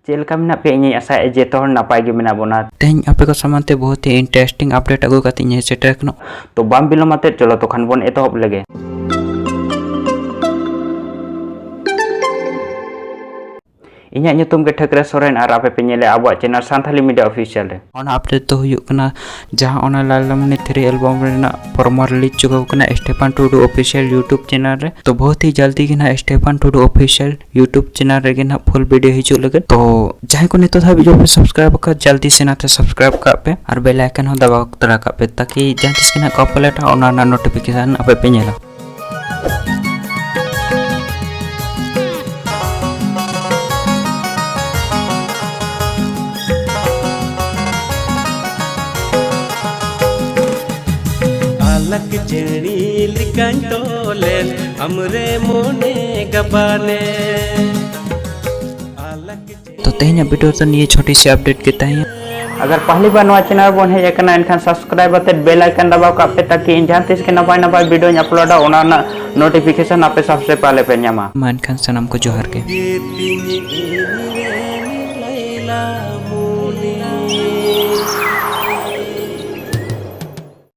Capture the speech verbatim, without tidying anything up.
ᱪᱮᱫ ᱞᱮᱠᱟ ᱢᱮᱱᱟᱜ ᱯᱮᱭᱟ? ᱤᱧᱤᱧ ᱟᱥᱟᱭᱮᱫᱼᱟ ᱡᱮ ᱡᱚᱛᱚ ᱦᱚᱲ ᱱᱟᱯᱟᱭ ᱜᱮ ᱢᱮᱱᱟᱜ ᱵᱚᱱᱟ᱾ ᱛᱮᱦᱮᱧ ᱟᱯᱮ ᱠᱚ ᱥᱟᱢᱟᱝ ᱛᱮ ᱵᱚᱦᱩᱛ ᱦᱤ interesting update ᱟᱹᱜᱩ ᱠᱟᱛᱮ ᱤᱧ ᱦᱮᱡ ᱥᱮᱴᱮᱨ ᱟᱠᱟᱱᱟ᱾ ᱛᱚ ᱵᱟᱢ ᱵᱤᱞᱚᱢ ᱟᱛᱮ ᱪᱚᱞᱚ ᱛᱚᱠᱷᱟᱱ ᱵᱚᱱ ᱮᱛᱚᱦᱚᱵ ᱞᱮᱜᱮ᱾ ᱤᱧᱟᱹᱜ ᱧᱩᱛᱩᱢ ᱜᱮ ᱴᱷᱟᱹᱠᱨᱟᱹ ᱥᱚᱨᱮᱱ ᱟᱨ ᱟᱯᱮ ᱯᱮ ᱧᱮᱞᱮᱫᱼᱟ ᱟᱵᱚᱣᱟᱜ channel ᱥᱟᱱᱛᱷᱟᱞᱤ media official ᱨᱮ᱾ ᱚᱱᱟ update ᱫᱚ ᱦᱩᱭᱩᱜ ᱠᱟᱱᱟ, ᱡᱟᱦᱟᱸ ᱚᱱᱟ ᱞᱟᱞᱟᱢᱩᱱᱤ three album ᱨᱮᱱᱟᱜ promo release ᱪᱩᱠᱟᱹᱣ ᱠᱟᱱᱟ ᱥᱴᱮᱯᱷᱟᱱ ᱴᱩᱰᱩ official YouTube channel ᱨᱮ᱾ ᱛᱚ ᱵᱚᱦᱩᱛ ᱦᱤ ᱡᱟᱞᱫᱤ ᱜᱮ ᱱᱟᱦᱟᱜ ᱥᱴᱮᱯᱷᱟᱱ ᱴᱩᱰᱩ official YouTube channel ᱨᱮᱜᱮ ᱱᱟᱦᱟᱜ full video ᱦᱤᱡᱩᱜ ᱞᱟᱹᱜᱤᱫ᱾ ᱛᱚ ᱡᱟᱦᱟᱸᱭ ᱠᱚ ᱱᱤᱛᱚᱜ ᱫᱷᱟᱹᱵᱤᱡ ᱵᱟᱯᱮ subscribe ᱟᱠᱟᱫ, ᱡᱟᱞᱫᱤ ᱥᱮ ᱱᱟᱛᱮ subscribe ᱠᱟᱜ ᱯᱮ ᱟᱨ bell icon ᱦᱚᱸ ᱫᱟᱵᱟᱣ ᱛᱚᱨᱟ ᱠᱟᱜ ᱯᱮ, ᱛᱟᱠᱤ ᱡᱟᱦᱟᱸ ᱛᱤᱥ ᱜᱮ ᱱᱟᱦᱟᱜ ᱠᱚ uploadᱟ ᱚᱱᱟ ᱨᱮᱱᱟᱜ notification ᱟᱯᱮ ᱯᱮ ᱧᱮᱞᱟ᱾ ᱟᱞᱟᱠ ᱡᱟᱹᱲᱤ ᱞᱮᱠᱟᱧ ᱛᱚᱞᱮᱱ ᱟᱢᱨᱮ ᱢᱚᱱᱮ ᱜᱟᱵᱟᱱᱮ᱾ ᱟᱞᱟᱠ ᱛᱚ ᱛᱮᱦᱮᱧᱟᱜ video ᱨᱮᱫᱚ ᱱᱤᱭᱟᱹ ᱪᱷᱳᱴᱤ ᱥᱤ update ᱜᱮ ᱛᱟᱦᱮᱸᱭᱟ᱾ ᱟᱜᱟᱨ ᱯᱟᱦᱞᱤ ᱵᱟᱨ ᱱᱚᱣᱟ channel ᱵᱚᱱ ᱦᱮᱡ ᱟᱠᱟᱱᱟ, ᱮᱱᱠᱷᱟᱱ subscribe ᱟᱛᱮᱫ bell icon ᱫᱟᱵᱟᱣ ᱠᱟᱜ ᱯᱮ, ᱛᱟᱠᱤ ᱤᱧ ᱡᱟᱦᱟᱸ ᱛᱤᱥ ᱜᱮ ᱱᱟᱯᱟᱭ ᱱᱟᱯᱟᱭ videoᱧ uploadᱟ, ᱚᱱᱟ ᱨᱮᱱᱟᱜ notification ᱟᱯᱮ ᱥᱚᱵᱥᱮ ᱯᱟᱦᱞᱮ ᱯᱮ ᱧᱟᱢᱟ᱾ ᱢᱟ ᱮᱱᱠᱷᱟᱱ ᱥᱟᱱᱟᱢ ᱠᱚ ᱡᱚᱦᱟᱨ ᱜᱮ᱾